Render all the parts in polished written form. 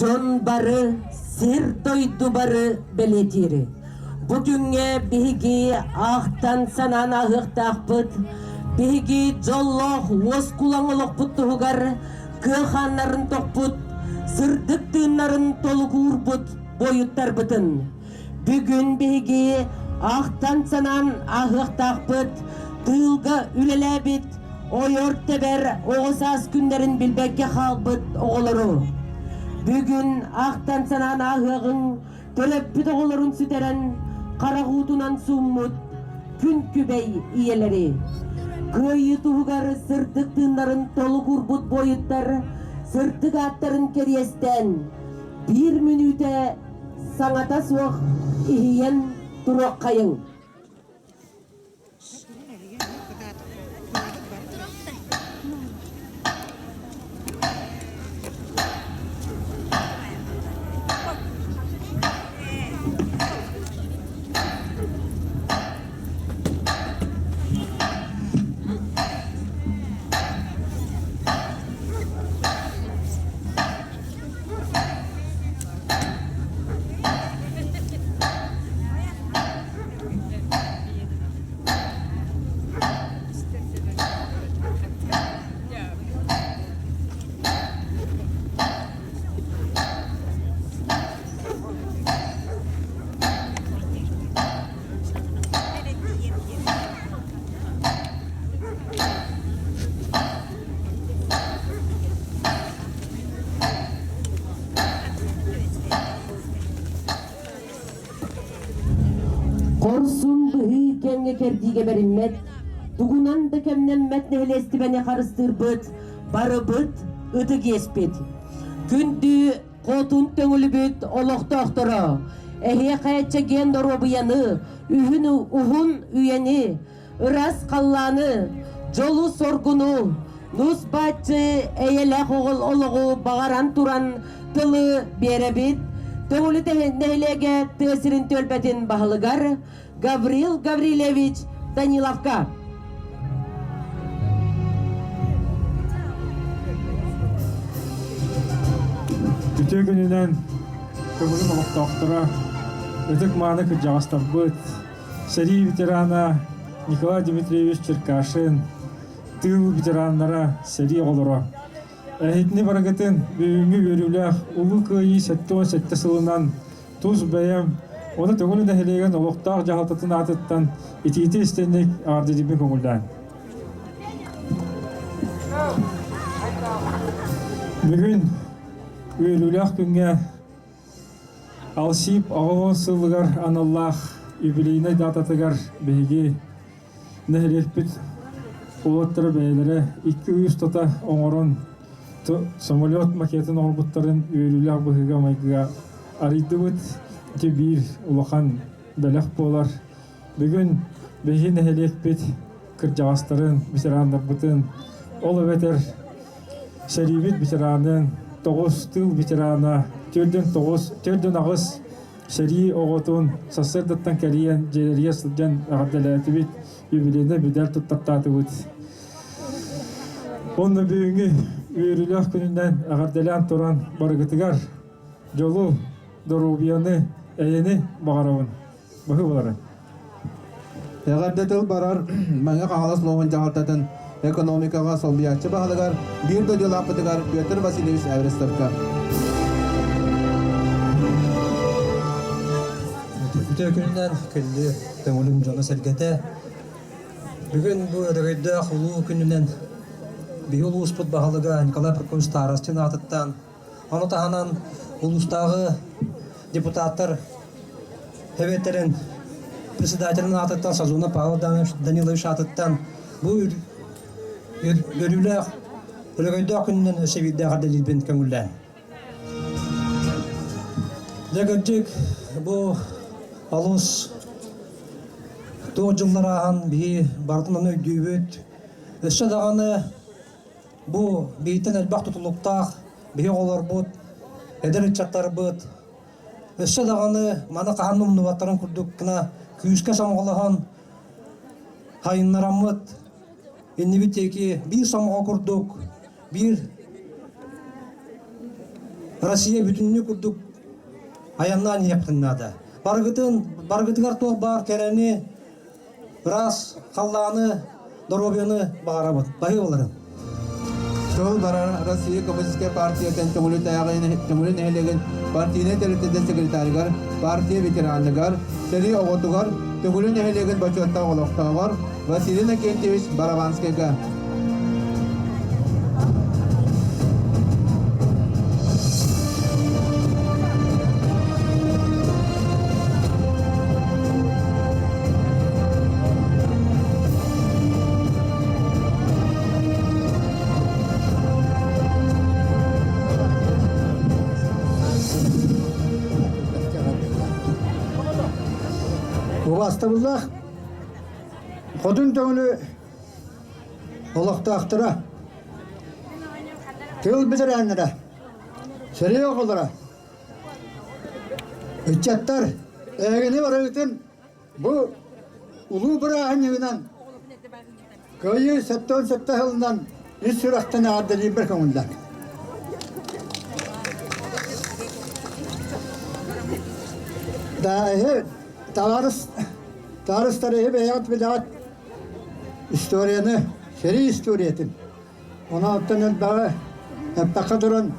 Дьон бары, сир-дойду бары бэлиэтиир. Бу күҥҥэ биһиги аахтан-санаан ааһыахтаахпыт. Биһиги дьоллоох уоскулаҥ олохпут туһугар кыа хааннарын тохпут, сырдык тыыннарын толук уурбут буойуттарбытын. Бүгүн биһиги аахтан-санаан ааһыахтаахпыт, тыылга үлэлээбит, ойор-тэбэр оҕо саас күннэрин билбэккэ хаалбыт оҕолору. Бүгүн ахтан-санаан ааһыаҕыҥ төрөппүт оҕолорун сүтэрэн харах уутунан сууммут күн күбэй ийэлэри. Кыайыы туһугар сырдык тыыннарын толук уурбут буойуттар сырдык ааттарын кэриэстээн биир мүнүүтэ саҥата суох иһийэн туруоххайыҥ. Хорсун быһыы кэмҥэ кэрдиигэ бэриммэт, тугунан да кэмнэммэт нэһилиэстибэни харыстыырбыт, барыбыт ытык иэспит. Күндү хотун төҥүлүбүт олохтоохторо, эһиэхэ чэгиэн доруобуйаны, үһүн уһун үйэни, ыраас халлааны, дьолу-соргуну, нус бааччы эйэлээх олоҕу баҕаран туран тылы биэрэбит. Төҥүлү нэһилиэгэ тыа сирин түөлбэтин баһылыгар Гаврил Гаврильевич Даниловка. Үтүө күнүнэн Төҥүлүм олохтоохторо, ытык-мааны кырдьаҕастарбыт, Сэрии ветерана Николай Дмитриевич Черкашин, тыыл ветераннара, сэрии оҕолоро. Эһитини барыгытын бүгүҥҥү үөрүүлээх Улуу Кыайыы 77 сылынан тус бэйэм ону Төҥүлү нэһилиэгин олохтоох дьаһалтатын аатыттан итиити истинник эҕэрдэлиибин көҥүллээн. Бүгүн үөрүүлээх күҥҥэ Алсип 80 сылыгар аналлаах юбилейнай дататыгар биһиги нэһилиэкпит уолаттара бэйэлэрэ икки ый устата оҥорон самолет макетын оҥорбуттарын үөрүүлээх быһыыга-майгыга арыйдыбыт. Ити биир улахан бэлэх буолар. Бүгүн биһиги нэһилиэкпит кырдьаҕастарын, ветераннарбытын, ол эбэтэр сэриибит ветеранын, тоҕус тыыл ветерана, 49, 48 сэрии оҕотун сарсыардаттан кэрийэн дьиэлэригэр сылдьан эҕэрдэлээтибит, юбилейнай медаль туттартаатыбыт. Онно бүгүҥҥү үөрүүлээх күнүнэн эҕэрдэлээн туран барыгытыгар дьолу, доруобуйаны, эйэни баҕарабын. Баһыы буоларын. Эҕэрдэ тыл барар Мэҥэ Хаҥалас улууһун дьаһалтатын экономикаҕа солбуйааччы баһылыгар биир дойдулаахпытыгар Петр Васильевич Эверестовка. Үтүө күнүнэн күндү Төҥүлүм дьоно-сэргэтэ. Бүгүн бу өрөгөйдөөх улуу күнүнэн биһи улууспут баһылыга Николай Прокопьевич Старостин аатыттан Ону таһынан улуустааҕы депутаттар Сэбиэттэрин председателин аатыттан Сазонов Павел Данилович аатыттан бу үөрүүлээх өрөгөйдөөх күнүнэн өссө биирдэ эҕэрдэлиирбин көҥүллээн. Дьэ кырдьык бу олус туох дьыллар ааһан биһи барытын ону өйдүүбүт. Өссө даҕаны Бу биһиттэн элбэх тутулуктаах биһи оҕолорбут, эдэр ыччаттарбыт өссө даҕаны маны хаһан умнубаттарын курдук гына күүскэ сомоҕолоһон сайыннараммыт иннибит диэки биир сомоҕо курдук биир Россия бүтүннүү курдук айаннаан иһиэхпитин наада. Барыгытын, барыгытыгар туох баар кэрэни, ыраас халлааны, доруобуйаны баҕарабыт. Баһыыбаларын. Сыл барар Россия Коммунистическай партиятын Төҥүлү нэһилиэгин партийнай тэрилтэтин секретарыгар, партия ветераныгар, сэрии оҕотугар, Төҥүлү нэһилиэгин бочуоттаах олохтооҕор Василий Иннокентьевич Барабанскайга. Убаастабыллаах Хотун Төҥүлү олохтоохторо, тыыл бэтэрээннэрэ, сэрии оҕолоро, ыччаттар эһигини барыгытын бу улуу бырааһынньыгынан Кыайыы 77 сылынан ис сүрэхтэн эҕэрдэлиирбэр көҥүллэр. Дааһы табаарыс табаарыстар эһи бэйэҕит билэҕит историяны, сэрии историятын. Онон элбэҕи эппэххэ туран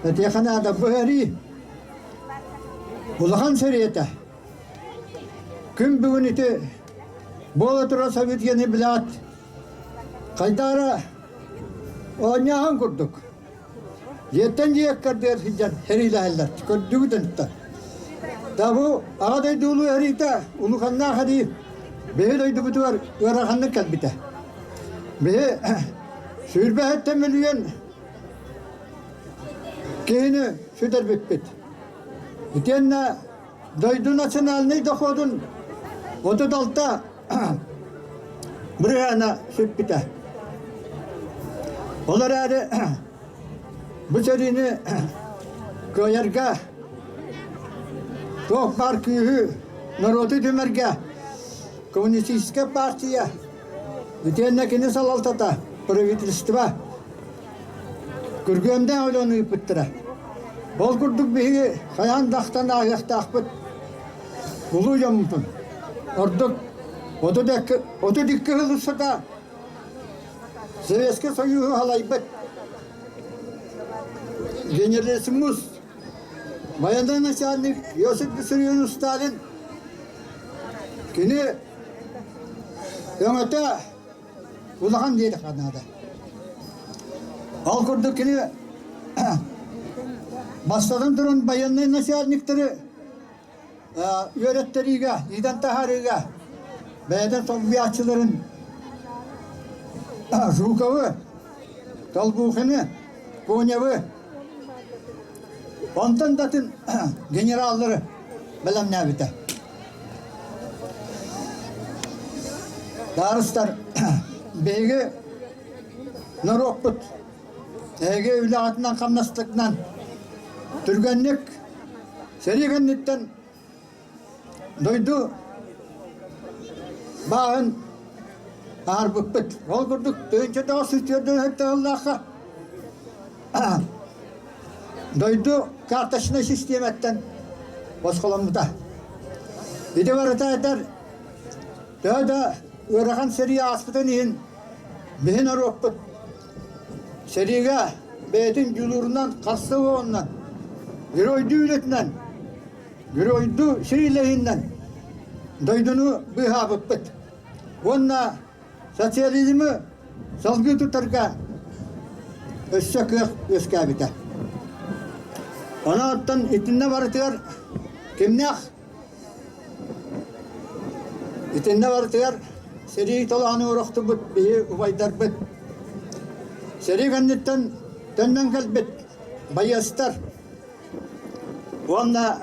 этиэхэ наада бу сэрии улахан сэрии этэ. Күн бүгүн ити буола турар событиены билээт, хайдах эрэ оонньооһун курдук. Дьиэттэн дьиэ көрдүөр сылдьан сэриилэһэллэр, көрдүгүт ынта. Да бу Аҕа дойду улуу сэриитэ, улуханнаах сэрии биһи дойдубутугар ыараханнык кэлбитэ. Биһи сүүрбэһиттэн мөлүйүөн киһини сүтэрбиппит. Итиэннэ Дойду национальнай доходун 36 бырыһыана сүппүтэ. Ол эрээри бу сэриини кыайарга туох баар күүһү норуоту түмэргэ Коммунистическай партия итиэннэ кини салалтата правительство Күргүөмнээх үлэни ыыппыттара. Ол курдук биһиги хайаан да ахтан ааһыахтаахпыт улуу дьоммутун. Ордук 32 сыл устата Советскай Союһу халайбыт генералиссимус военный начальник Иосиф Виссарионович Сталин кини өҥөтө улахан диэтэххэ наада. Ол курдук кини бастатан туран байыаннай начальниктары үөрэттэриигэ, иитэн таһаарыыга бэйэтин солбуйааччыларын Жуковы, Толбухины, Коневы, онтон да атын генераллары бэлэмнээбитэ. Таарыстар, биһиги норуоппут эһиги үлэҕитинэн-хамнастыкынан түргэнник сэрии кэнниттэн дойду бааһын аарбыппыт. Ол курдук 1944 сыллаахха Дойду карточнай систиэмэттэн босхоломмута. Ити барыта этэр, төһө да ыарахан сэрии ааспытын иһин биһи норуоппут сэриигэ бэйэтин дьулуурунан, харса уоҕунан, геройдуу үлэтинэн, геройдуу сэриилэһиинэн дойдуну быыһаабыппыт. Уонна Социализмы салгыы тутарга өссө кыах үөскээбитэ. Онон оттон итиннэ барытыгар кимнээх итиннэ барытыгар сэрии толоону орохтубут биһи убайдарбыт сэрии кэнниттэн төннөн кэлбит байыастар Уонна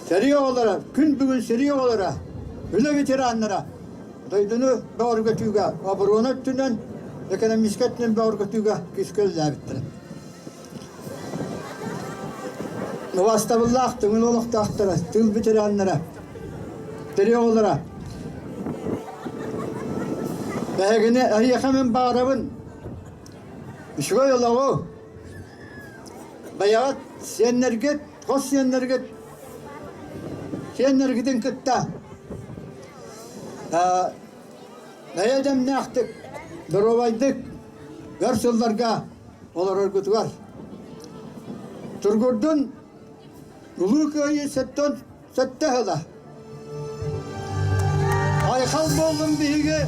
сэрии оҕолоро, күн бүгүн сэрии оҕолоро, үлэ ветераннара дойдуну бөҕөргөтүүгэ, оборуона өттүнэн, экономическай өттүнэн бөҕөргөтүүгэ күүскэ үлэлээбиттэрэ. Убаастабыллаах тыҥын олохтоохторо, тыыл ветераннара, сэрии оҕолоро, эһигини эһиэхэ мин баҕарабын үчүгэй олоҕу! Бэйэҕит сиэннэргит, хос сиэннэргит сиэннэргитин кытта эйэ дэмнээхтик, доруобайдык өр сылларга олороргутугар Тургурдун Улуу Кыайыы сэттэн сэттэ сыла. Айхал буоллун биһиги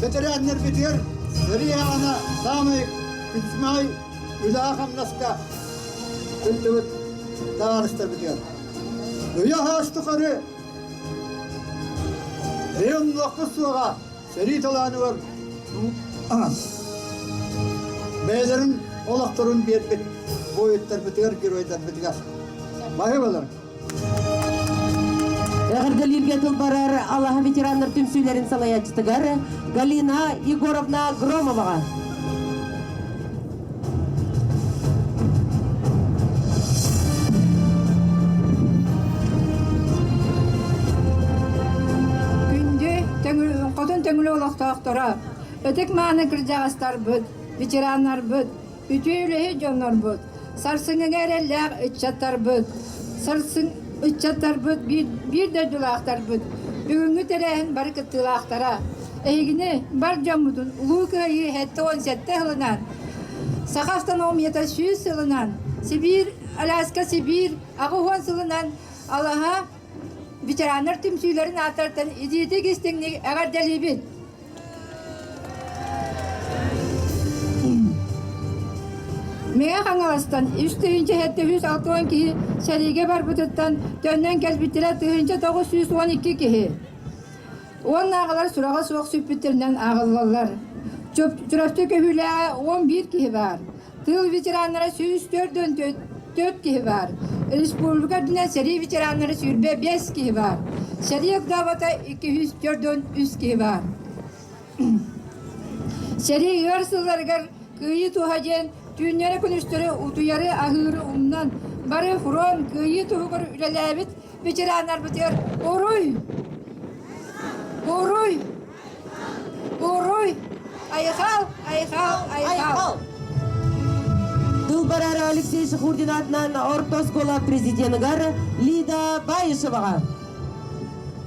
бэтэрээннэрбитигэр сэрии аана саамай күчүмэҕэй үлэҕэ-хамнаска кыттыбыт табаарыстарбытыгар. Үйэ-саас тухары Эйэ суоҕа сэрии талааныгар бэйэлэрин олохторун биэрбит буойуттарбытыгар, геройдарбытыгар. Баһыыбалар. Эҕэрдэлииргэ тыл барар Алаһа ветераннар түмсүүлэрин салайааччытыгар Галина Егоровна Громоваҕа. Күндү хотун төҥүлү олохтоохторо, ытык мааны кырдьаҕастарбыт, ветераннарбыт, үтүө үлэһит дьоннорбут, сарсыҥҥыга эрэллээх ыччаттарбыт, сарсын ыччаттарбыт биир дойдулаахтарбыт, бүгүҥҥү тэрээһин бары кыттыылаахтара. Эһигини бар дьоммутун Улуу Кыайыы 77 сылынан, Саха автономията 100 сылынан, Сибиир, Аляска Сибиир 80 сылынан Алаһа ветераннар түмсүүлэрин ааттарыттан итиитик истиҥник эҕэрдэлиибит! Мэҥэ Хаҥаластан 3760 киһи сэриигэ барбытыттан төннөн кэлбиттэрэ 1912 киһи. Уоннааҕылар сураҕа суох сүппүттэринэн ааҕыллаллар. Чурапчы көһүүлээҕэ 11 киһи баар. Тыыл ветераннара 144 киһи баар. Республика үрдүнэн сэрии ветераннара 25 киһи баар. Сэрии огдообото 243 киһи баар. Сэрии ыар сылларыгар Кыайыы туһа диэн түүннэри-күнүстэри утуйары, аһыыры умнан, бары фронт Кыайыы туһугар үлэлээбит ветераннарбытыгар уруй! Уруй! Уруй! Айхал! Айхал! Айхал! Тыл барара Алексей Шахурдин атынан орто оскуола президенигар Лида Баишеваҕа.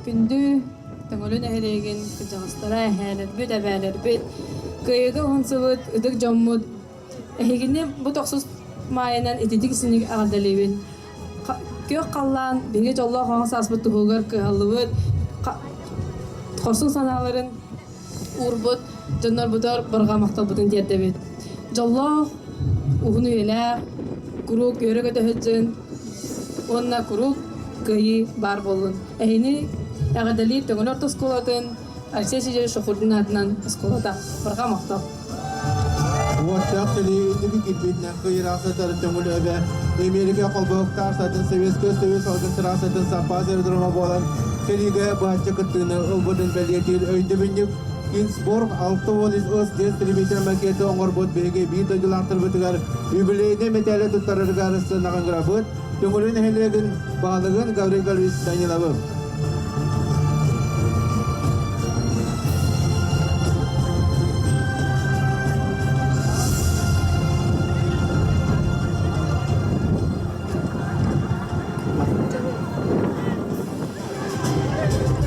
Күндү Төҥүлү нэһилиэгин кырдьаҕастара, эһээлэрбит, эбээлэрбит, кыайыыга уһансыбыт ытык дьоммут, эһигини бу тохсус маайынан ититик синик эҕэрдэлиибин. Күөх халлаан биһиги дьоллоох оҕо сааспыт туһугар кыһаллыбыт, хорсун санааларын уурбут дьоннорбутугар барҕа махталбытын тиэрдэбит. Дьоллоох, уһун үйэлээх, куруук үөрэ-көтө сылдьын уонна куруук кыайыы баар буоллун. Эһини эҕэрдэлиир Төҥүлү орто оскуолатын Алексей Сидорович Шохурдин аатынан оскуолата. Барҕа махтал. Уоттаах сэлии инники кирбиитинэн кыйыраах сытар Төҥүлү эбэ Эмиэрикэ холбоһуктаах штатын Советскай Союз салгын трассатын саппаас аэродрома буолан сэлиигэ быһаччы кыттыыны ылбытын бэлиэтиир өйдөбүнньүк Кинсбург 63 ыс диэн истребитель макеты оҥорбут биһиги биир дойдулаахтарбытыгар юбилейнай мэтээли туттарарыгар сыанаҕын грабыт Төҥүлү нэһилиэгин баһылыгын Гаврил Гаврилович Даниловы.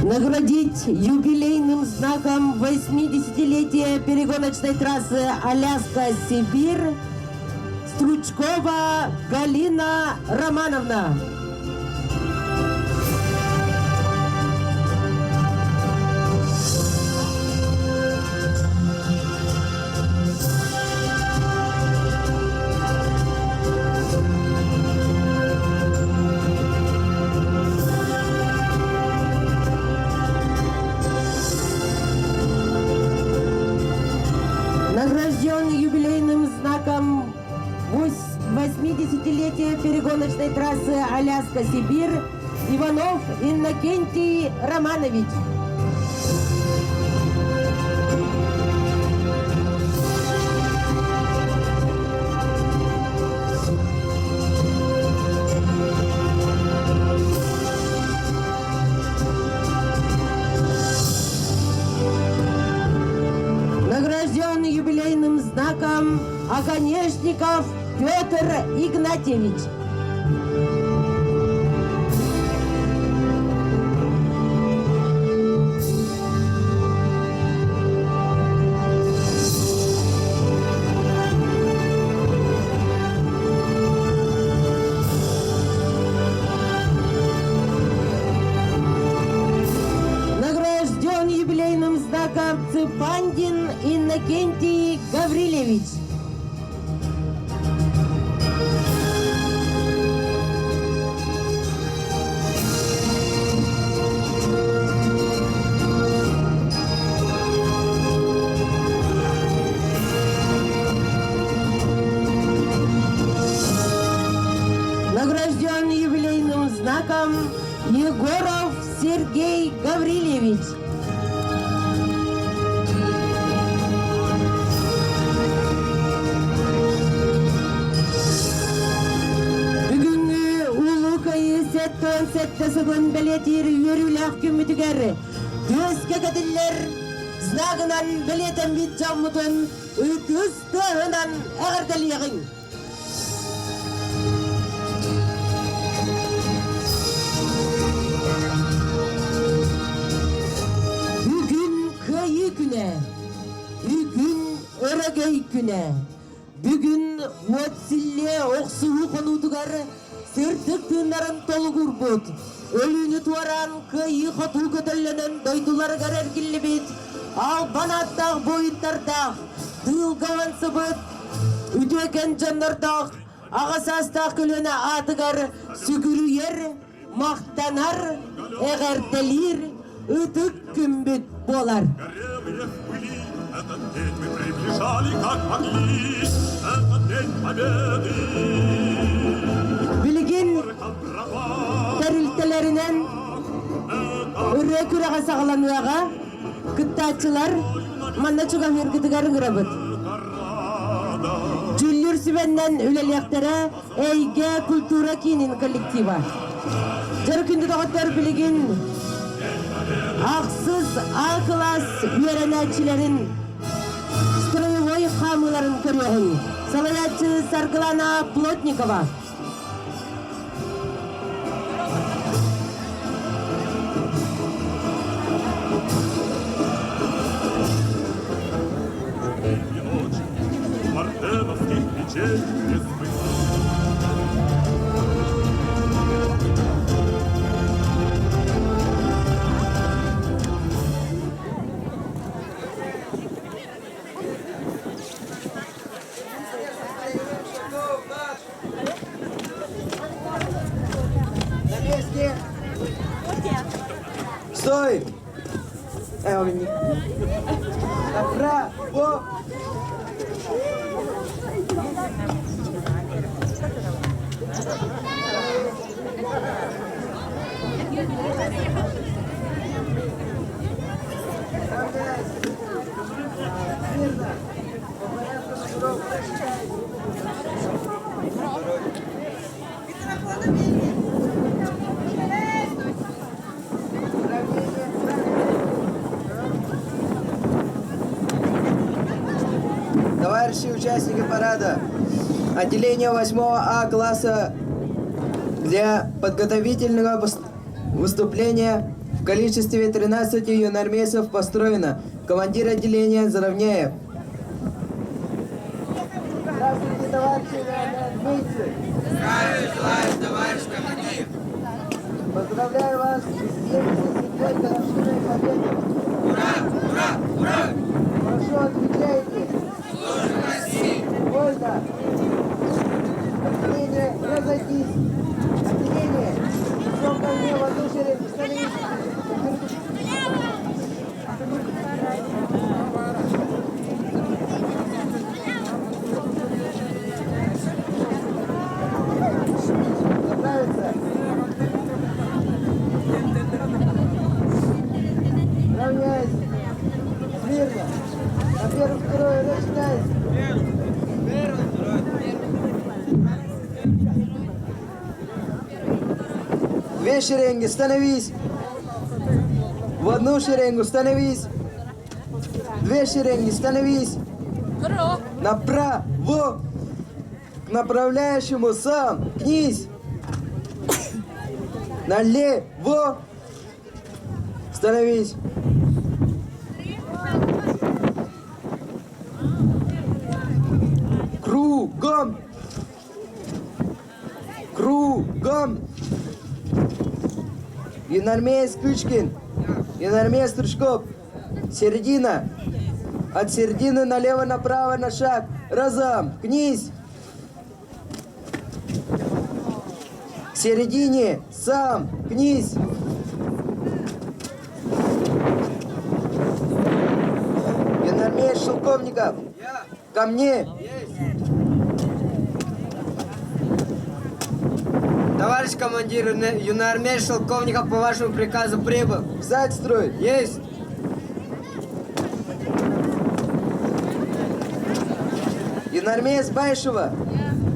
Наградить юбилейным знаком 80-летия перегоночной трассы Аляска-Сибирь Стручкова Галина Романовна. Награжден юбилейным знаком 80-летия перегоночной трассы Аляска-Сибирь Иванов Иннокентий Романович. Награжден юбилейным знаком Оконешников Петр Игнатьевич. Награжден юбилейным знаком Цыпандин Иннокентий Гаврилевич. Награжден юбилейным знаком Егоров Сергей Гаврилевич. Бүгүҥҥү Улуу Кыайыы 77 сылын бэлиэтиир үөрүүлээх күммүтүгэр түөскэ кэтиллэр знагынан бэлиэтэммит дьоммутун ытыс тыаһынан эҕэрдэлиэҕиҥ! Бүгүн Кыайыы күнэ! Бүгүн Өрөгөй күнэ! Бүгүн уот силлиэ охсуһуу хонуутугар сырдык тыыннарын толугурбут, өлүүнү туораан кыайыы-хотуу көтөллөнөн дойдуларыгар эргиллибит албан ааттаах буойуттардаах, тыылга уһансыбыт үтүөкэн дьоннордоох аҕа саастаах көлүөнэ аатыгар сүгүрүйэр, махтанар, эҕэрдэлиир ытык күммүт буолар. Этот день мы приближали, как могли, этот день победы. Билигин тэрилтэлэринэн ырыа күрэҕэ саҕаланыаҕа. Кыттааччылар манна чугаһыыргытыгар ыҥырабыт. Дьүүллүүр сүбэннэн үлэлиэхтэрэ Эйгэ культура киинин коллектива. Дьэр күндү доҕоттор билигин ахсыс А кылаас үөрэнээччилэрин строевой хаамыыларын көрүөҕүҥ. Салайааччы Саргылана Плотникова. Мартеновских печей не смыть. На месте! Стой! Направо! Товарищи участники парада, отделение 8 А класса для подготовительного выступления в количестве 13 юнармейцев построено. Командир отделения Заровняев. Здравствуйте, товарищи юнармейцы! Здравия желаю, товарищ командир! Поздравляю вас с 77-й годовщиной Победы! Ура! Ура! Ура! Хорошо отвечаете! Служим России! Вольно! Отделение, разойтись! Отделение! Идем ко мне в одну шеренгу, становись! Нравится? Равняйсь! Смирно! На первый, второй, рассчитайся! Две шеренги, становись! В одну шеренгу становись! Две шеренги, становись! Направо! К. направляющему сам, князь! Налево! Становись! Кругом! Кругом! Юнармеец Кычкин! Юнармеец Стручков! Середина! От середины налево-направо на шаг! Разом! Князь! К середине! Сам! Князь! Юнармеец Шелковников! Ко мне! Товарищ командир, юноармеец Шелковников по вашему приказу прибыл. Встать в строй! Есть! Юнармеец Байшева!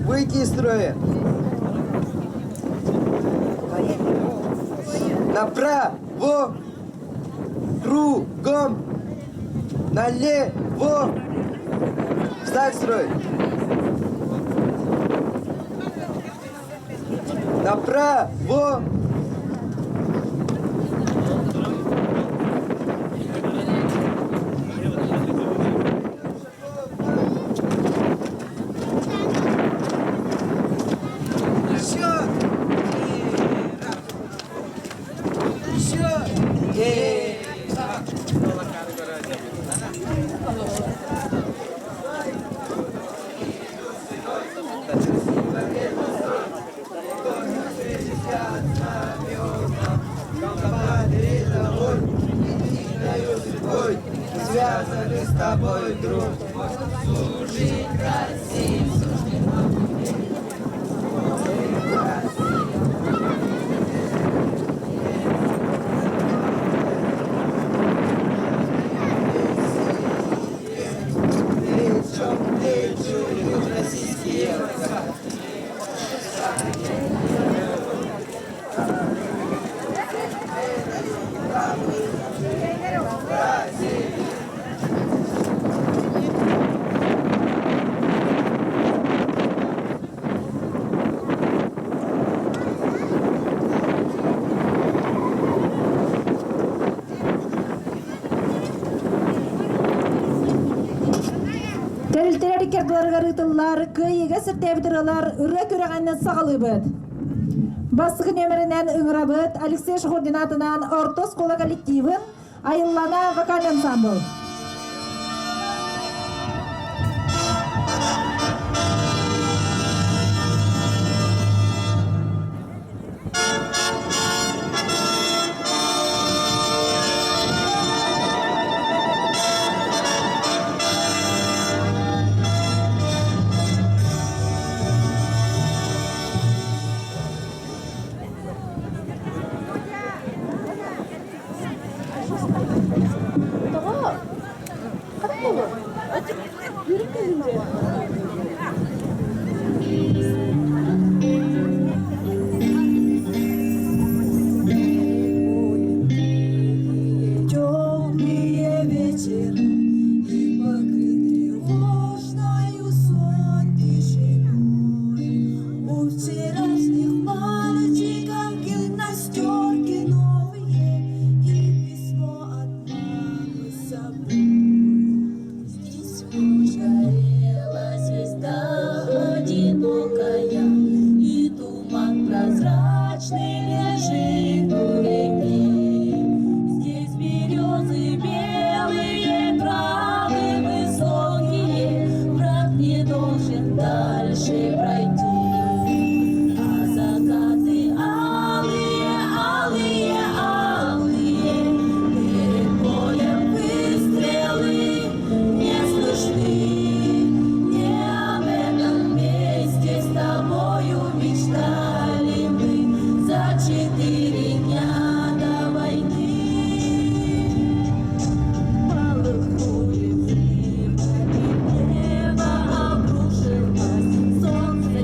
Выйти из строя! Направо! Кругом! Налево! Встать в строй! Направо! Связаны с тобой, друг мой, служить России суждено. Плечом к плечу идут российские войска. Тэрилтэлэр иккардыларыгар ыытыллар кыайыыга сирдээбит ырыалар ырыа күрэҕинэн саҕалыыбыт. Бастакы нүөмэринэн ыҥырабыт Алексей Шахурдин аатынан орто оскуола коллективын Айыллана вокальный ансамбл. Темные вечера и покрыт тревожною сон тишиной. У вчерашних мальчиков гимнастерки новые и письмо от мамы с собой. Здесь уж горела звезда одинокая, и туман прозрачный лежит у реки. Здесь березы белые, травы высокие, враг не должен дальше пройти. А закаты алые, алые, алые, перед боем выстрелы не слышны. Не об этом месте с тобою мечтали мы за четыре дня до войны. Полыхнули взрывами, небо обрушилось, солнце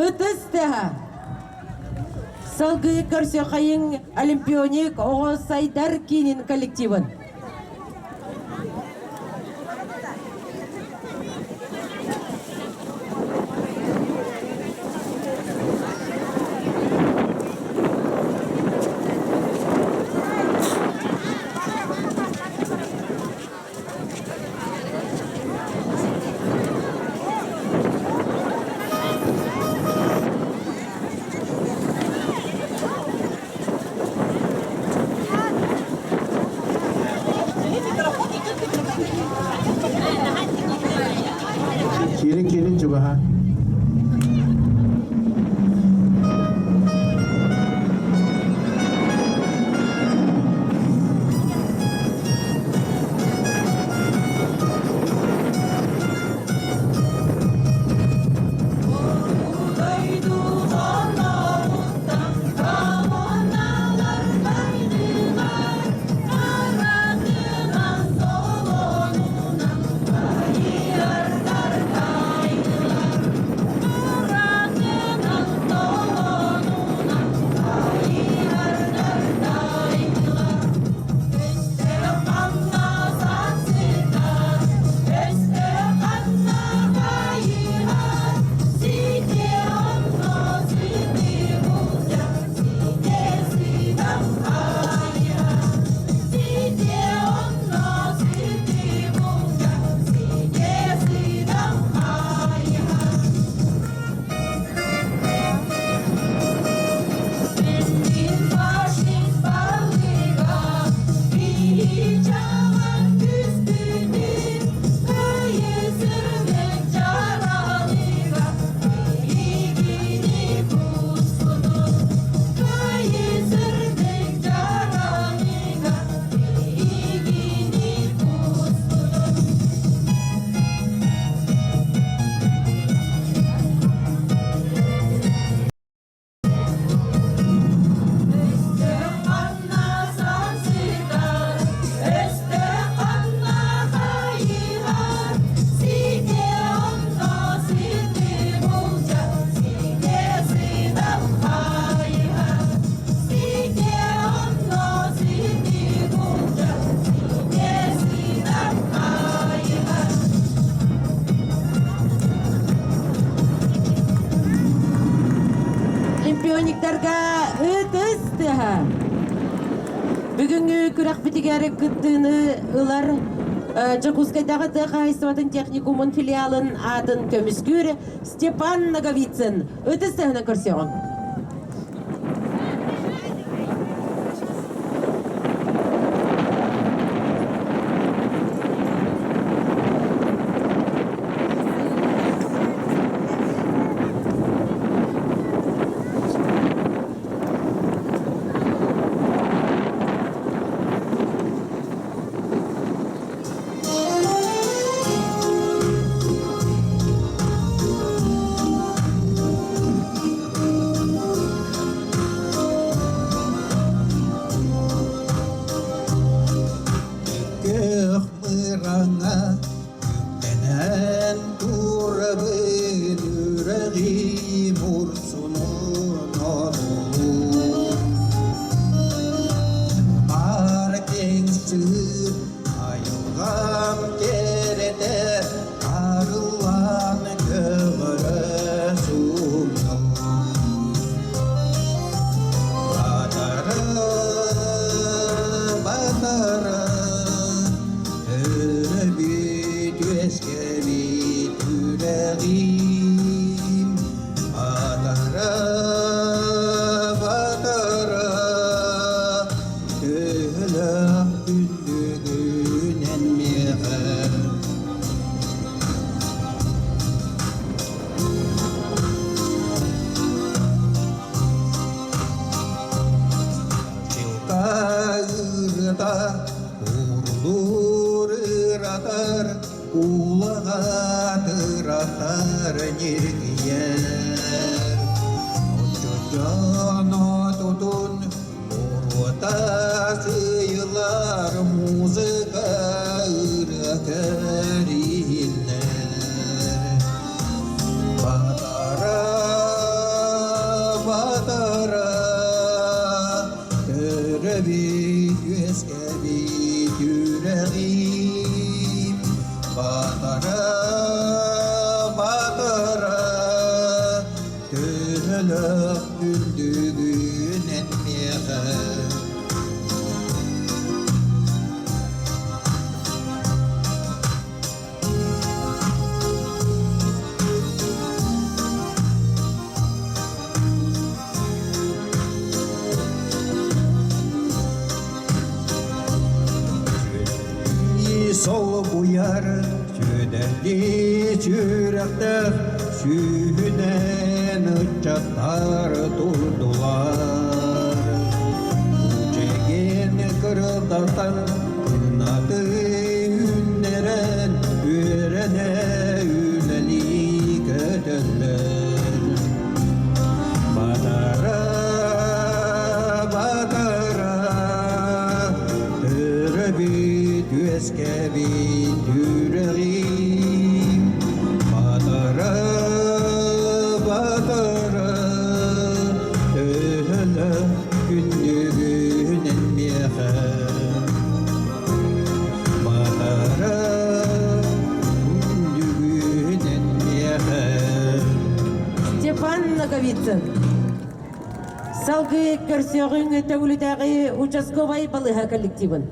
Ытыс тыаһа. Салгыы көрсүөххэйиҥ Олимпионик оҕо сайдар киинин коллективын. Киирин киирин чугаһа. Олимпиониктарга ытыс тыаһа. Бүгүҥҥү күрэхпитигэр кыттыыны ылар Дьокуускайдааҕы тыа хаһаайыстыбатын техникумун филиалын аатын көмүскүүр Степан Ноговицын ытыс тыаһынан көрсүөҕүҥ. Күөх мыраҥа үктэнэн турабын үрэҕим урсунун одуулуун Аар киэҥ сыыр айылҕам кэрэтэ арыллан көҕөрө сумнум Батары, батары, өрөбүт үөскэбит үрэҕим. Батары, батары, төһөлөөх күндүгүнэн миэхэ. Чылта уурулуур ыратар, улаҕатыратар ньиргийэр. Оччочоно тутун оруота сыйылар музыка ырыа көрүллэр. Батара. Төһөлөөх күндүгүн эн миэхэ Солбуйар сүдэрдии сүрэхтэр сүүһүнэн ыччаттар турдулар. Учегин кырылдартан кынаты үүннэрэн үөрэнэ үлэлии көтөллөр. Батара, батара, төрөбүт үөскэбит үрэҕим. Батара, батара, төһөлө күндүгүнэн миэхэ. Батара, күндүгүнэн миэхэ. Степан Ноговицын. Салгыы көрсүөҕүҥ Төҥүлүтээҕи участковай балыыһа коллективын.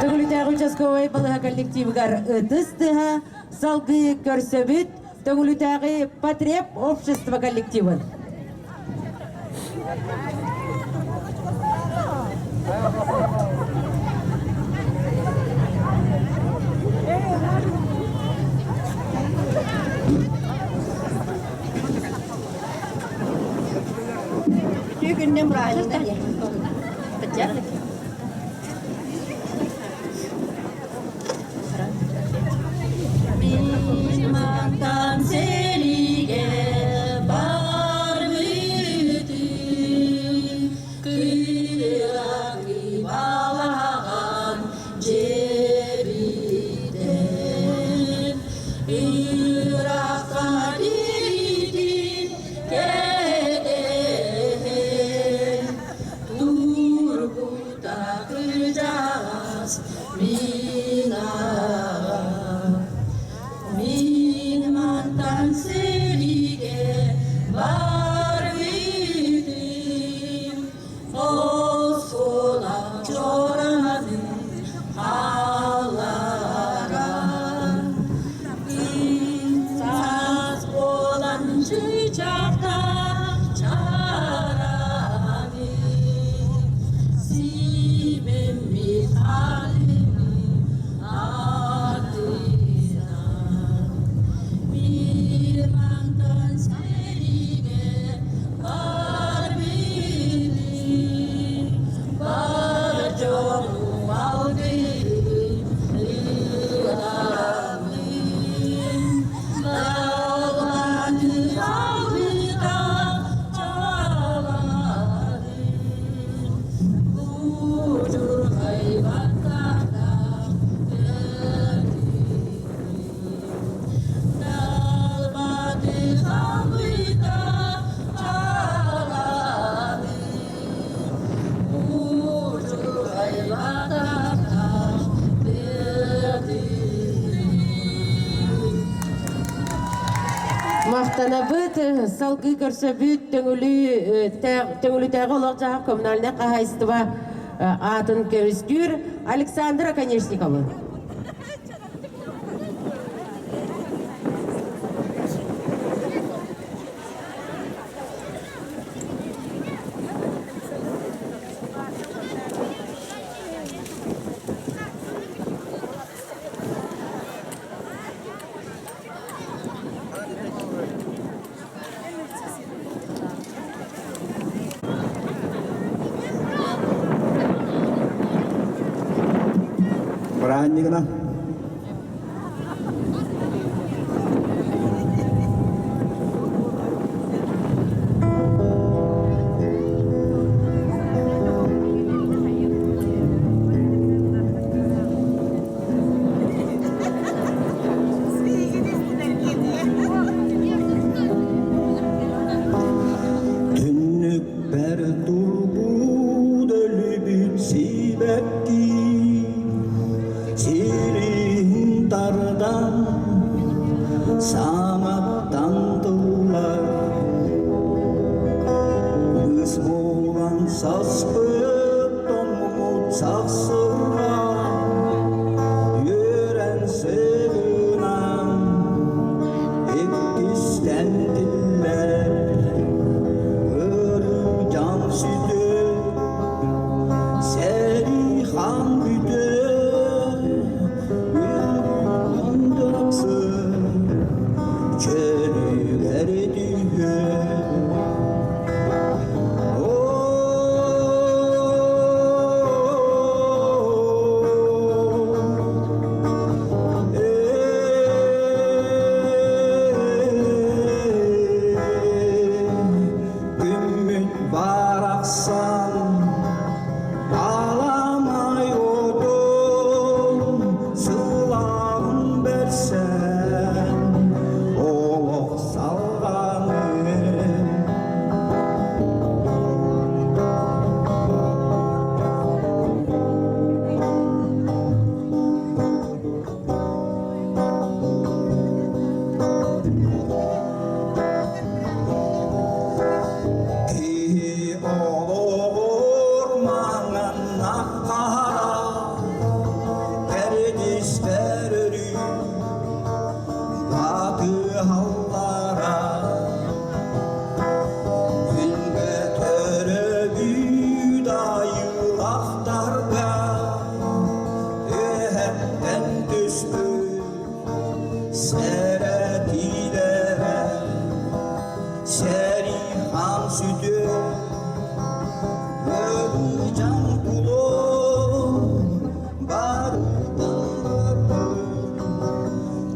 Төҥүлүтээҕи участковай балыһа коллективыгар ытыс тыһа салгыы көрсөбүт Төҥүлүтээҕи потреб общество коллективын. Күннем бырааһынньыктар. Мантан сэриигэ барбытым, кыыракы балаҕан дьиэбитин. Махтанабыт, салгыы көрсөбүт Төҥүлүтээҕи олох-дьаһах коммунальнай хаһаайыстыба аатын көмүскүүр Александра Конечниковы. Бырааһынньыгынан Түннүкпэр турбут өлүбүт сибэкки сириһин тардан саҥаттан тыллар Быс буолан саспыт тоҥмут сахсырҕа үөрэн сыгынан иккистэн тиллэр ырыы дьаҥ сүтүө сэрии хаан бүтүө Чөлүгэр түһүө Күммүт барахсан аламай отун сылаҕын бэрсэн олох салҕанын. Киһи олоҕор маҥан хара кэрдиистэр өрүү батыһаллара Күнгэ төрөбүт айылахтарга Үөһэттэн түспүт сэрэтиилэрэ Сэрии хаан сүтүө Өлү-дьаҥ булуо барытын барбыт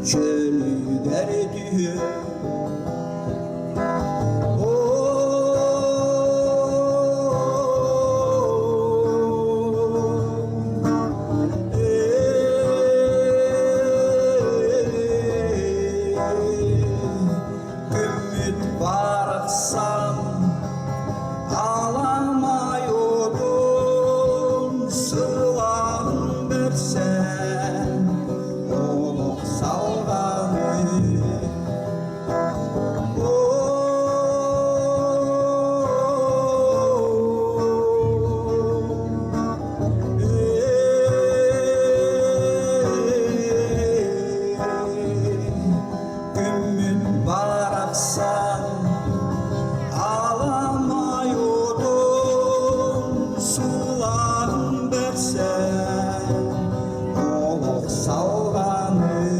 Чөлүгэр түһүө Күммүт барахсан аламай отун сылаҕын бэрсэн олох салҕаныы. Күммүт барахсан аламай отун сулаҕын бэрсэн олох салҕаныы.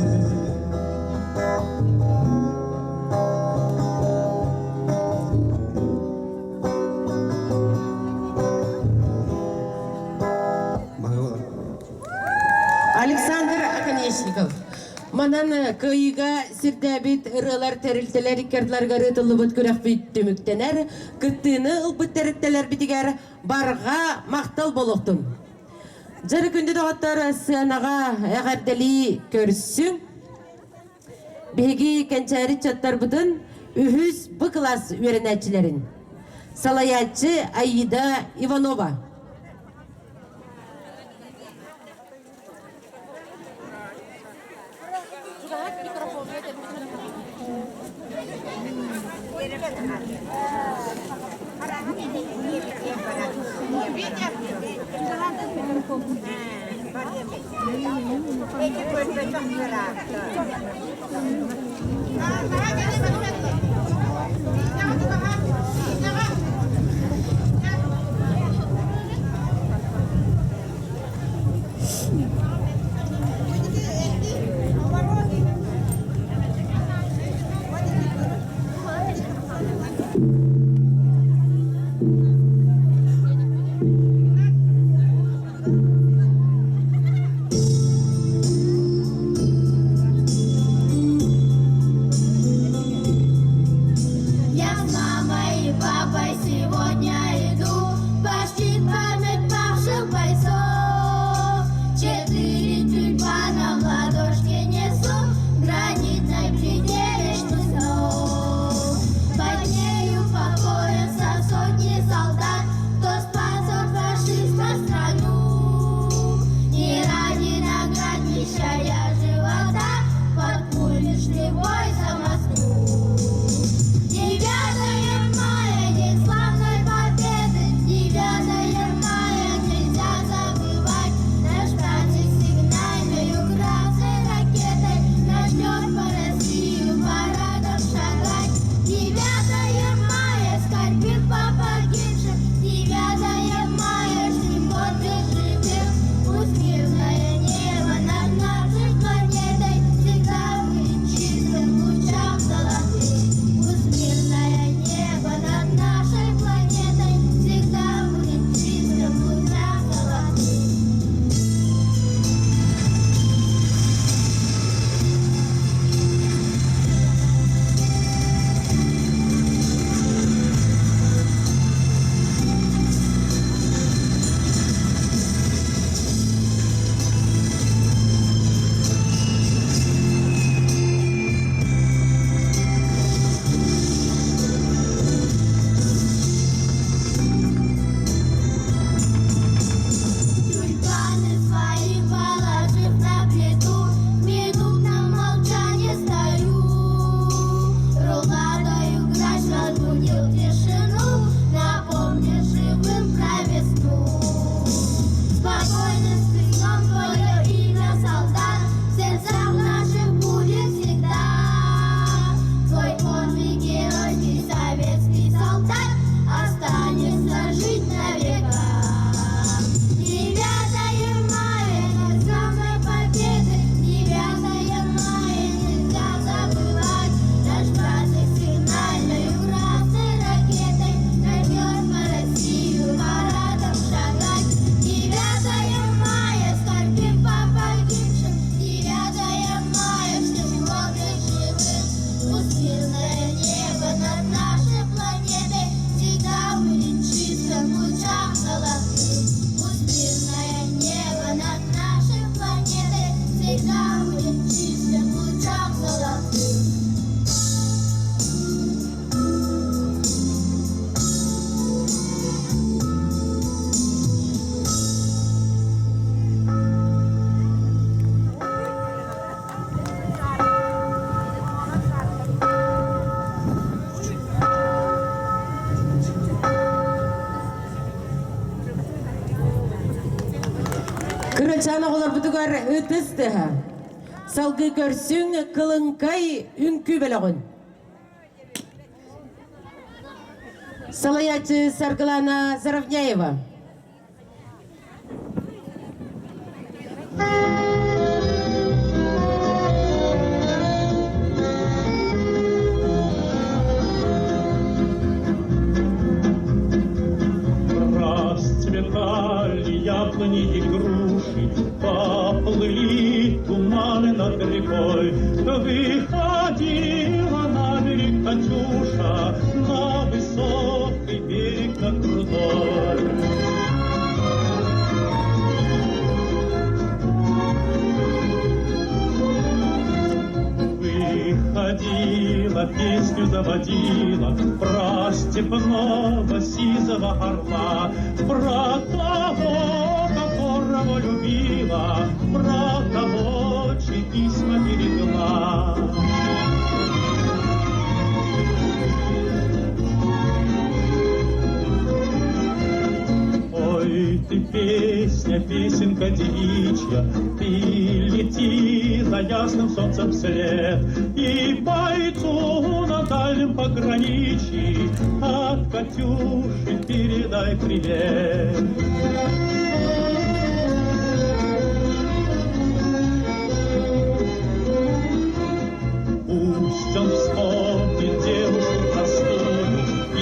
Александр Оконечников. Манан кыайыыга сирдээбит ырыалар тэрилтэлэр иккардыларыгар ыытыллыбыт күрэхпит түмүктэнэр. Кыттыыны ылбыт тэрилтэлэрбитигэр барҕа махтал буолуохтун. Дьары күндү доҕоттор сыанаҕа эҕэрдэлии көрсүҥ. Биһиги кэнчээри ыччаттарбытын үһүс Б кылаас үөрэнээччилэрин салайааччы Аида Иванова. Я с мамой и папой сегодня иду Почтить память павших бойцов. Четыре тюльпана в ладошке несу, Гранитной плите лишь снов. Под нею покоятся сотни солдат, Кто спас от фашиста страну. Не ради наград, не щадя живота, Под пули шли в бой за Москву. 9 мая, день славной победы, 9 мая нельзя забывать. Наш праздник сигнальной красной ракетой начнет по Россию парадом шагать. 9 мая скорбим по погибшим, 9 мая ждем подвиг живых. Пусть мирное небо над нашей планетой всегда будет чистым в лучах золотых. Пусть мирное небо над нашей планетой всегда будет чистым в лучах золотых. Тюльпаны свои положив на плиту, в минутном молчании стою. Руладою грач разбудил тишину, напомнив живым про весну. Спокойно спи сном твое имя, солдат, в сердцах наших будет всегда. Твой подвиг геройский советский солдат останется жить на века. 9 мая, день славной победы, 9 мая нельзя забывать. Наш праздник сигнальной красной ракетой начнет по Россию парадом шагать. 9 мая скорбим по погибшим, 9 мая ждем подвиг живых. Пусть мирное небо над нашей планетой всегда будет чистым в лучах золотых. Пусть мирное небо над нашей планетой всегда будет чистым в лучах золотых. Кырачаан оҕолорбутугар ытыс тыһа. Салгыы көрсүҥ кылыҥкай үҥкүү бөлөҕүн. Салайааччы Саргылана Заровняева. Расцветали яблони и груши, Поплыли туманы над рекой. Выходила на берег Катюша, На высокий берег, на крутой. Выходила, песню заводила Про степного сизого орла, Про того, которого любила, Про того, чьи письма берегла. ты, песня, песенка девичья, Ты лети за ясным солнцем вслед, И бойцу на дальнем пограничье От Катюши передай привет. Пусть он вспомнит девушку простую И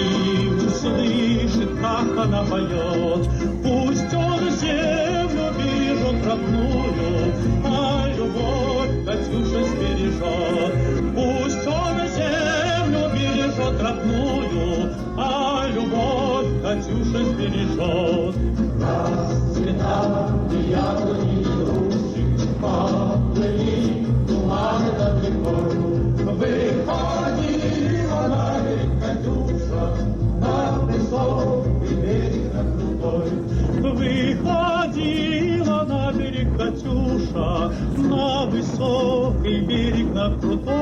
услышит, как она поет. Пусть он землю бережет родную, А любовь Катюша сбережет. Пусть он землю бережет родную, А любовь Катюша сбережет. Расцветали яблони и груши, Поплыли туманы над рекой. Выходила на берег Катюша, На высокий берег, на крутой. Выходила на берег Катюша, На высокий берег, на крутой.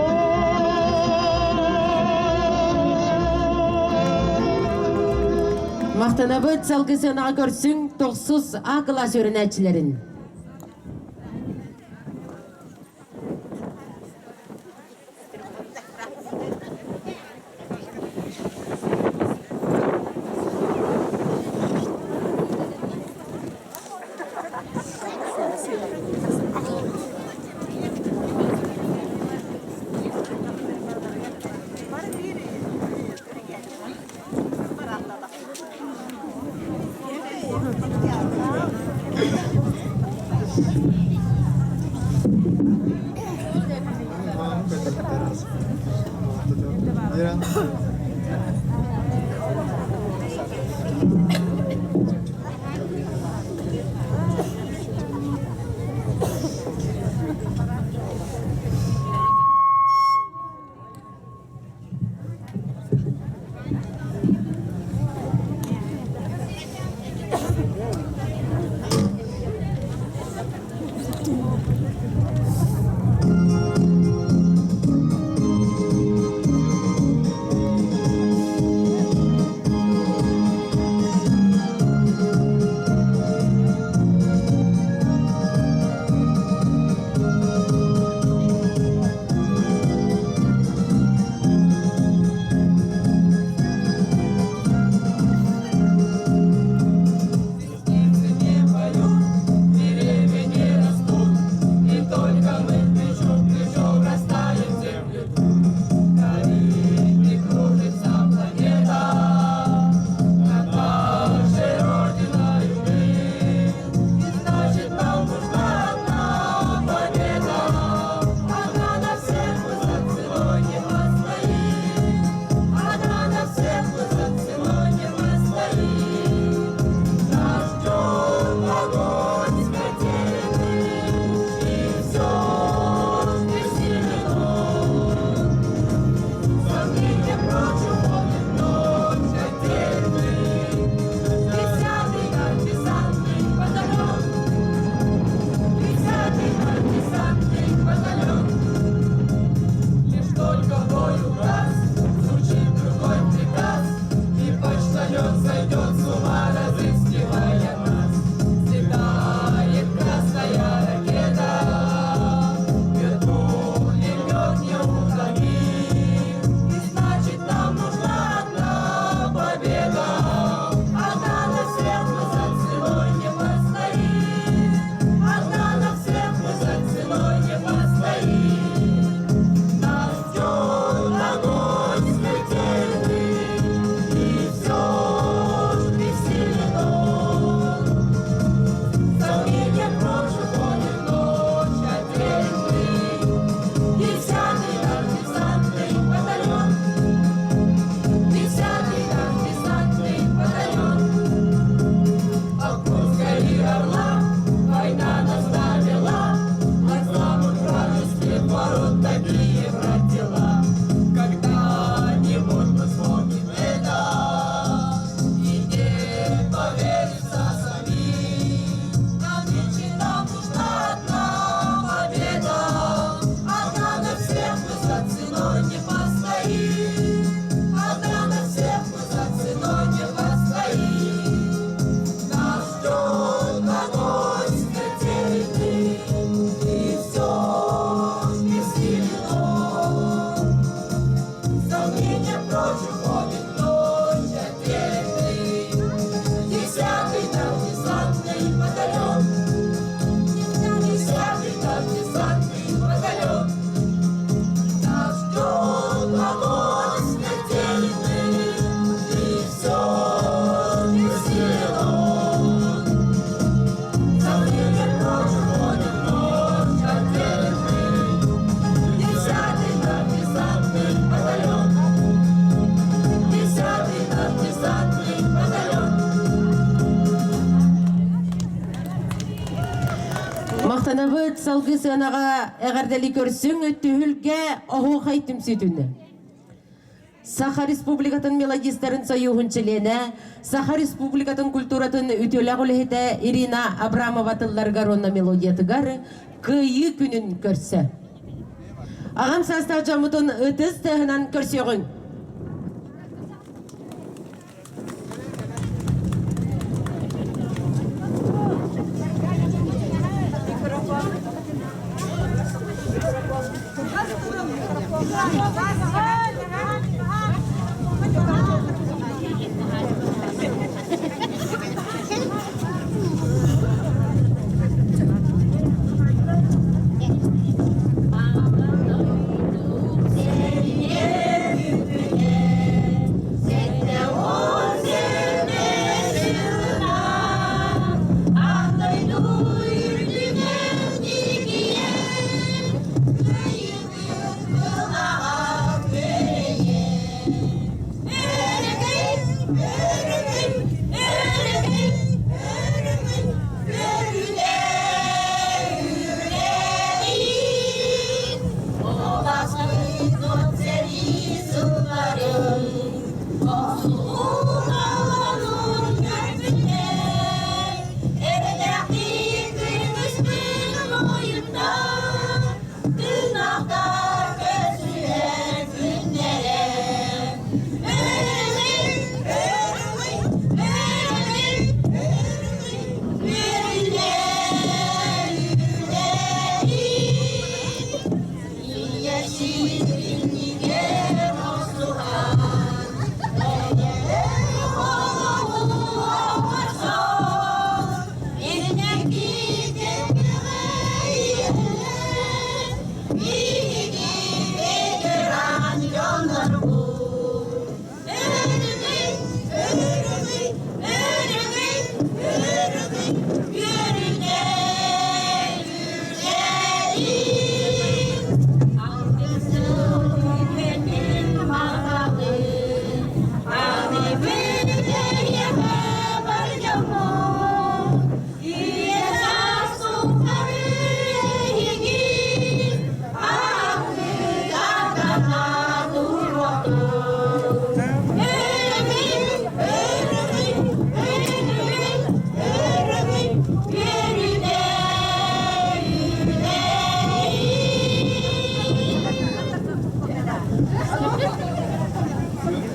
Махтанабыт салгыы сыанаҕа көрсүҥ тохсус А кылаас үөрэнээччилэрин. Махтанабыт салгыы сыанаҕа эҕэрдэли көрсүҥ түһүлгэ оһуохай түмсүүтүн. Саха Республикатын мелодистарын союһун чилиэнэ, Саха Республикатын культуратын үтүөлээх үлэһитэ Ирина Абрамова тылларыгар уонна мелодиятыгар Кыайыы күнүн көрсө. Аҕам саастаах дьоммутун ытыс тыаһынан көрсүөҕүҥ.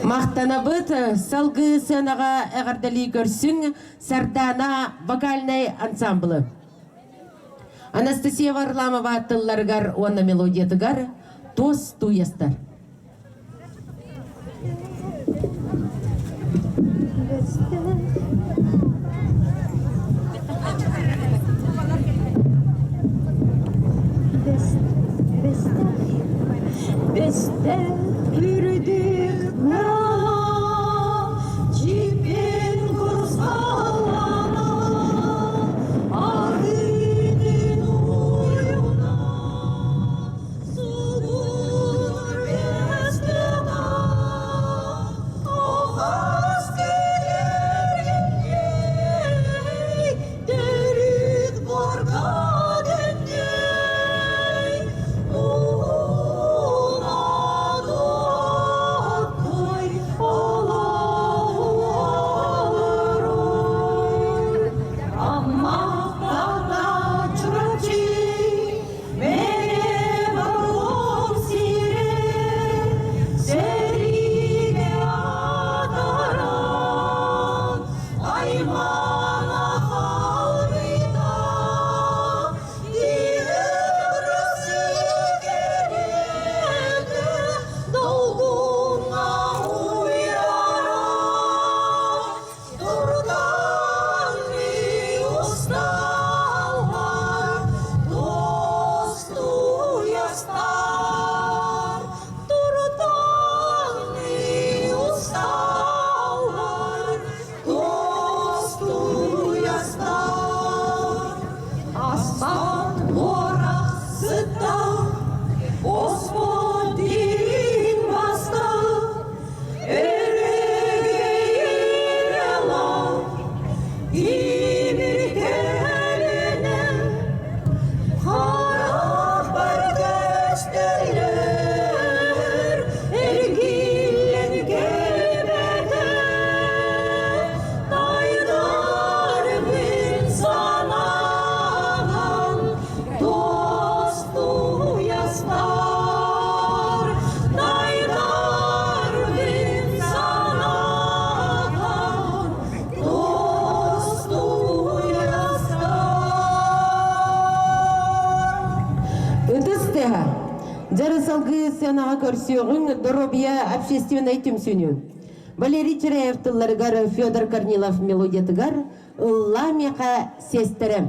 Махтанабыт салгыы сыанаҕа эҕэрдэлии көрсүҥ Сардаана вокальнай ансамблы. Анастасия Варламова тылларыгар уонна мелодиятыгар туос тууйастар. Бэстэх үрдүк Чипин курсалана Арыытын уйуна Сулуур бэстена Охас кэлэргинней Төрүт буорга дэнней Уна дуо. Көтөллөр эргиллэн кэлбэтэ Тайдар күн санаан Тостуйастар Тайдар күн санаан Ытыс тыаһа. Дьары салгыы сценаҕа көрсүөҕүҥ Доруобуйа общественнай түмсүүнү. Валерий Чиряев тылларыгар Федор Корнилов мелодиятыгар «Ыллаа миэхэ сиэстэрэ».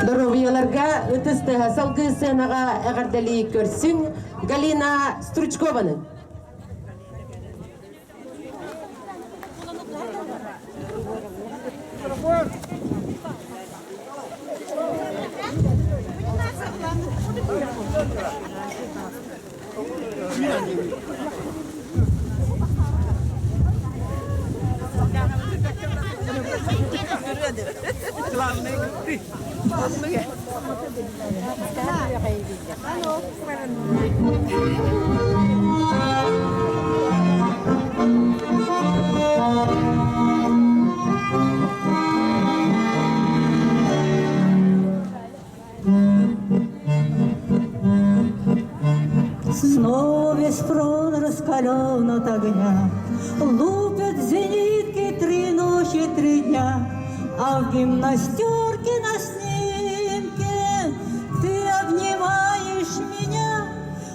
Доруобуйаларга ытыс тыаһа салгыы сценаҕа эҕэрдэлии көрсүҥ Галина Стручкованы. Снова весь фронт раскален от огня, Лупят зенитки три ночи, три дня, А в гимнастерке на снимке Ты обнимаешь меня,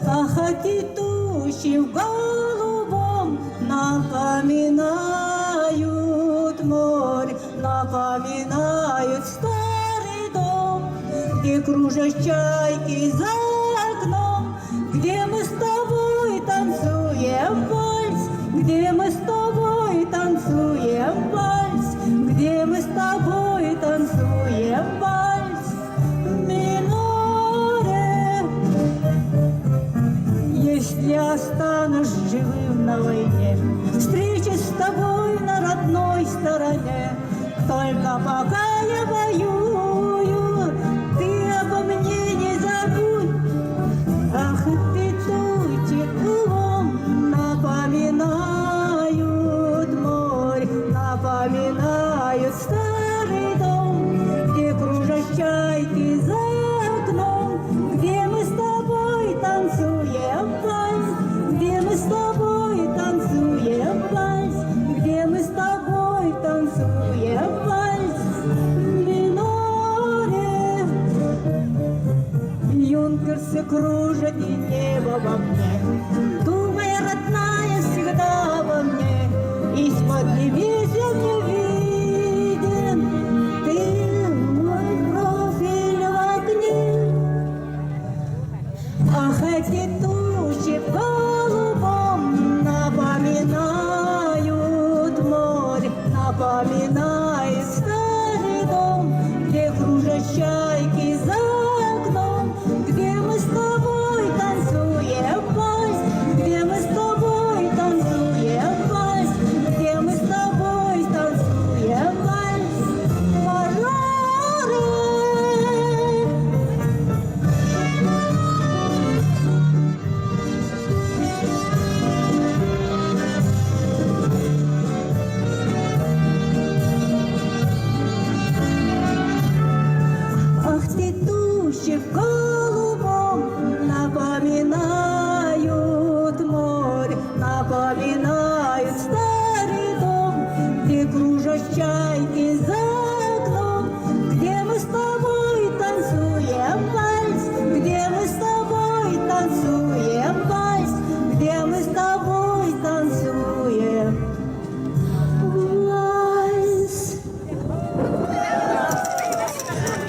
Ах, эти тучи в голубом Напоминают море, напоминают старый дом, Где кружат чайки за окном, Где мы с тобой танцуем вальс, Где мы с тобой танцуем вальс, Где мы с тобой танцуем вальс в миноре. Если останусь живым на войне, Встречусь с тобой на родной стороне, Только пока я воюю, ты обо мне не забудь. Ах, ты тучи кругом напоминают море, напоминают старый дом, где кружат чайки за окном, где мы с тобой танцуем вальс, где мы с тобой танцуем вальс, где мы с тобой танцуем вальс. кружат и небо во мне. Думая, родная, всегда обо мне, Из-под небес я мне виден, Ты мой профиль в огне. Ах, эти тучи в голубом напоминают море, напоминает старый дом, где кружат чайки за окном, где мы с тобой танцуем вальс, где мы с тобой танцуем вальс, где мы с тобой танцуем вальс. Пожары! Ах ты тучи в голубом напоминают море, напоминают старый дом, где кружат чайки за окном, где мы с тобой танцуем вальс, где мы с тобой танцуем вальс, где мы с тобой танцуем вальс.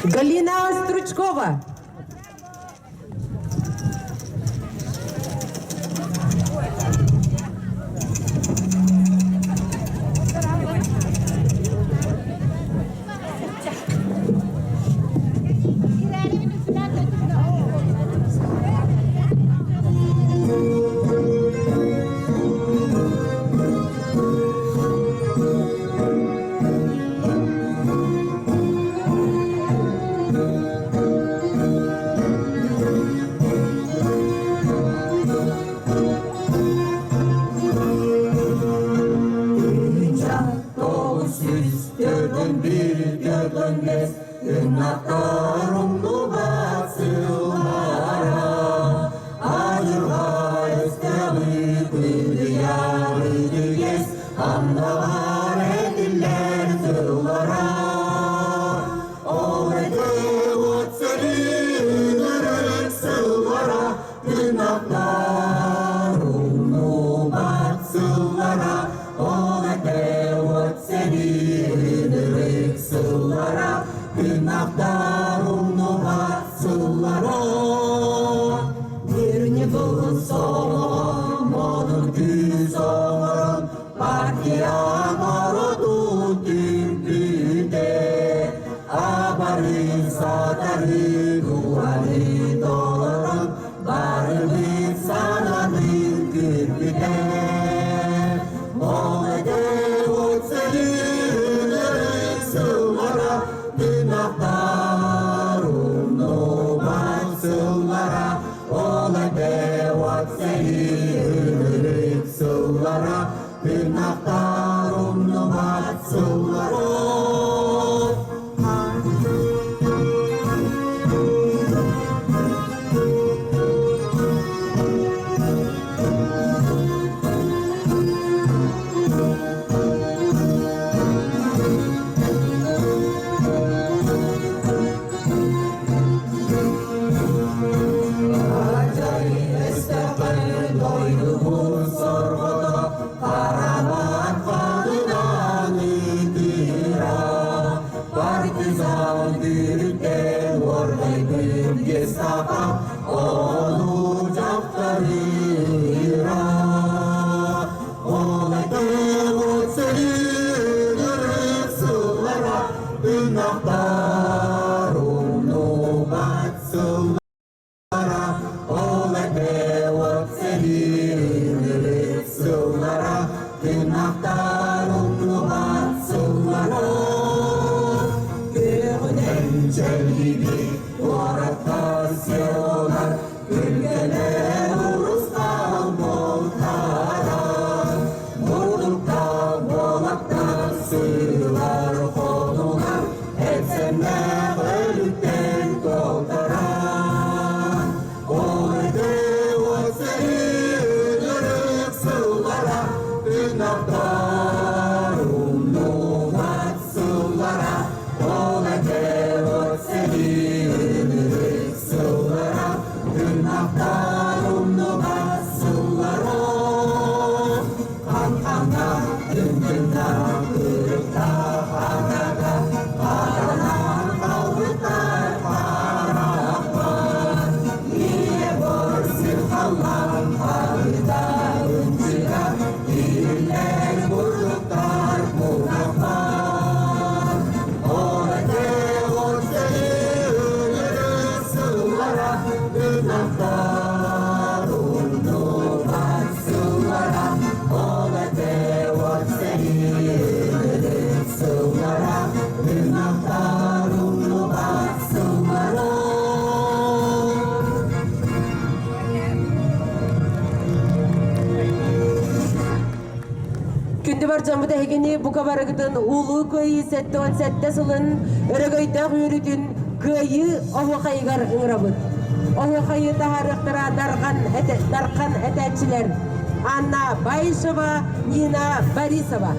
Галина Стручкова. Бар дьоммут эһигини бука барыгытын Улуу Кыайыы 77 сылын өрөгөйдөөх үөрүүтүн Кыайыы оһуохайыгар ыҥырабыт. Оһуохайы таһаарыахтара Дархан, Дархан этээччилэр Анна Баишева, Нина Борисова.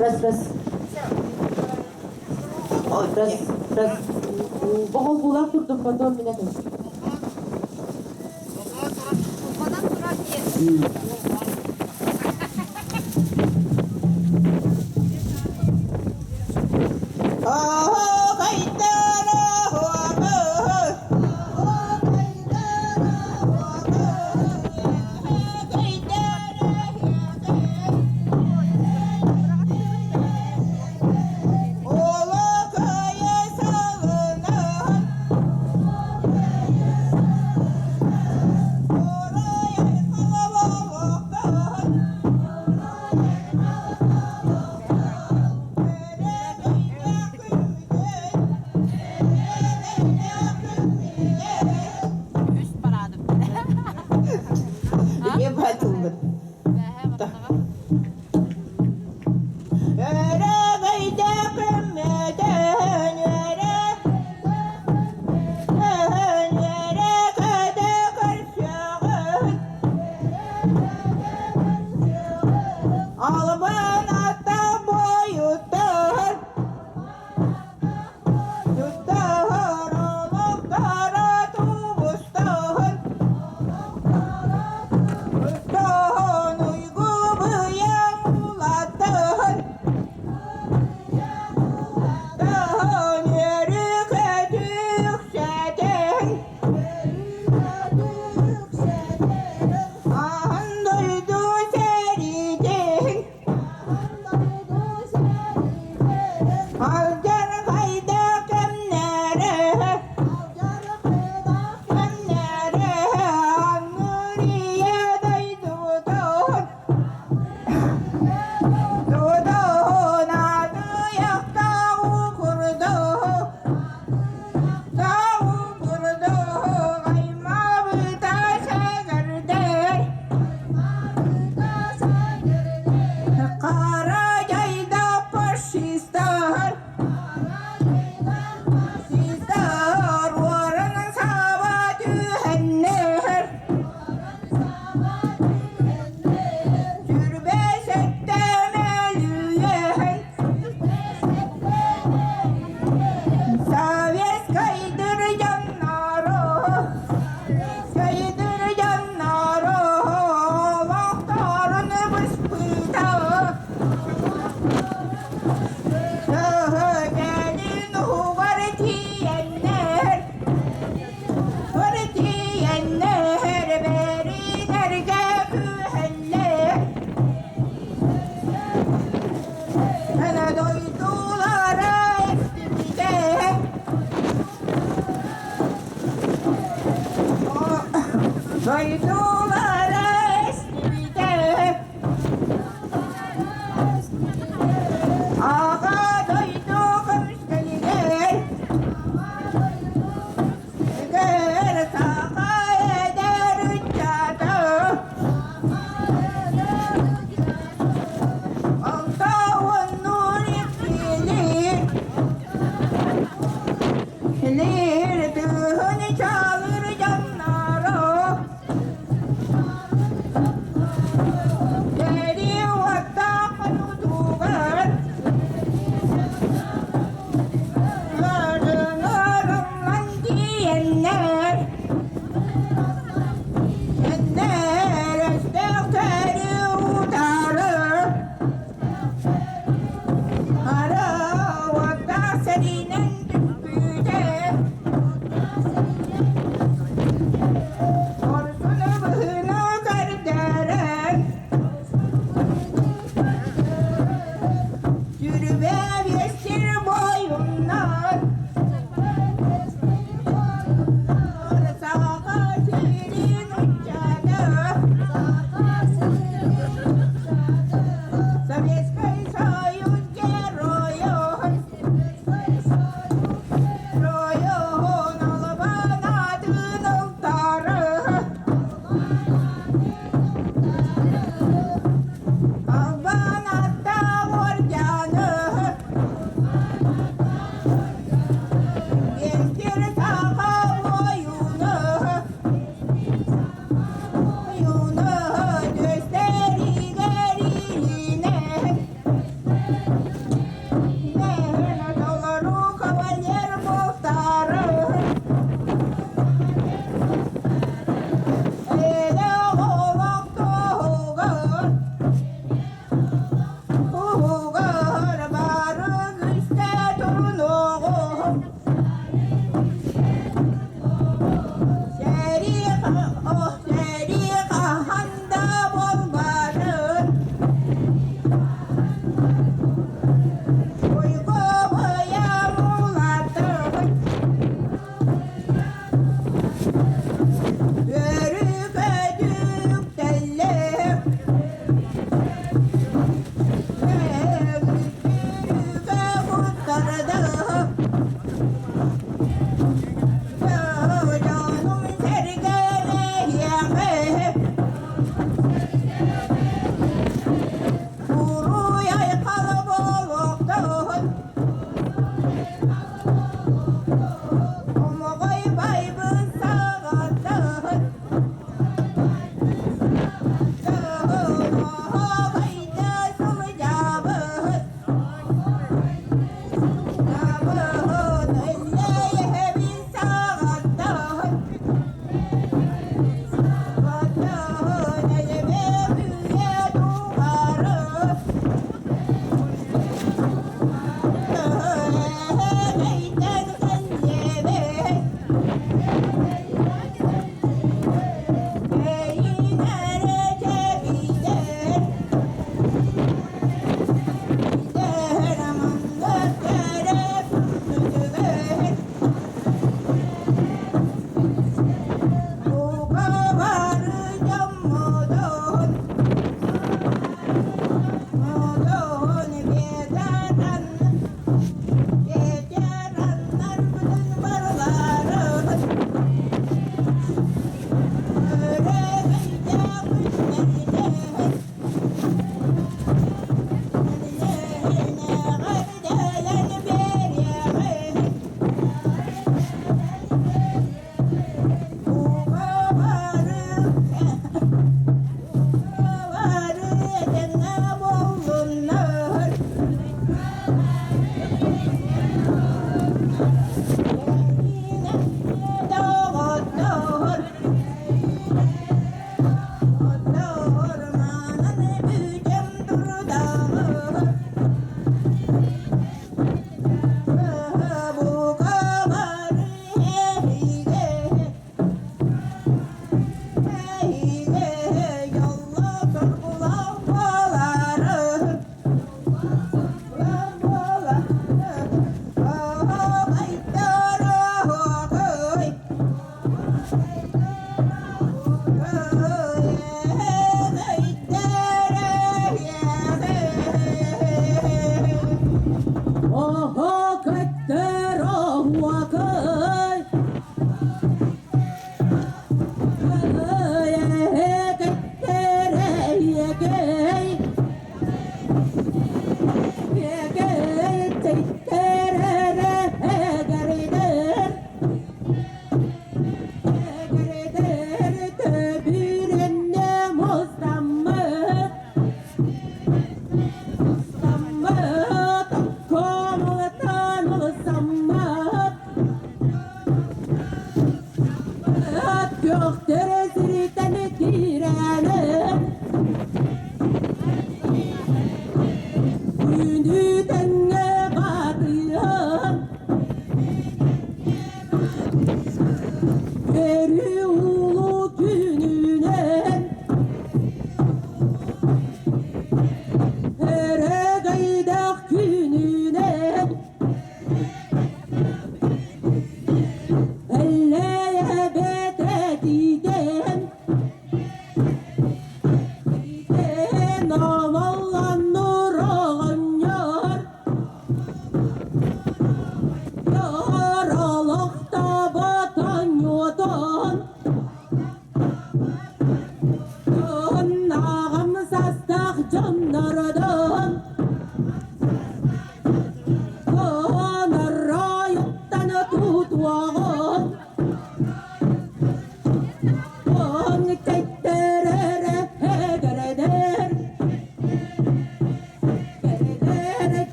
Раз, раз. Раз, раз. Боҕол булаах турдум, потом меня тут.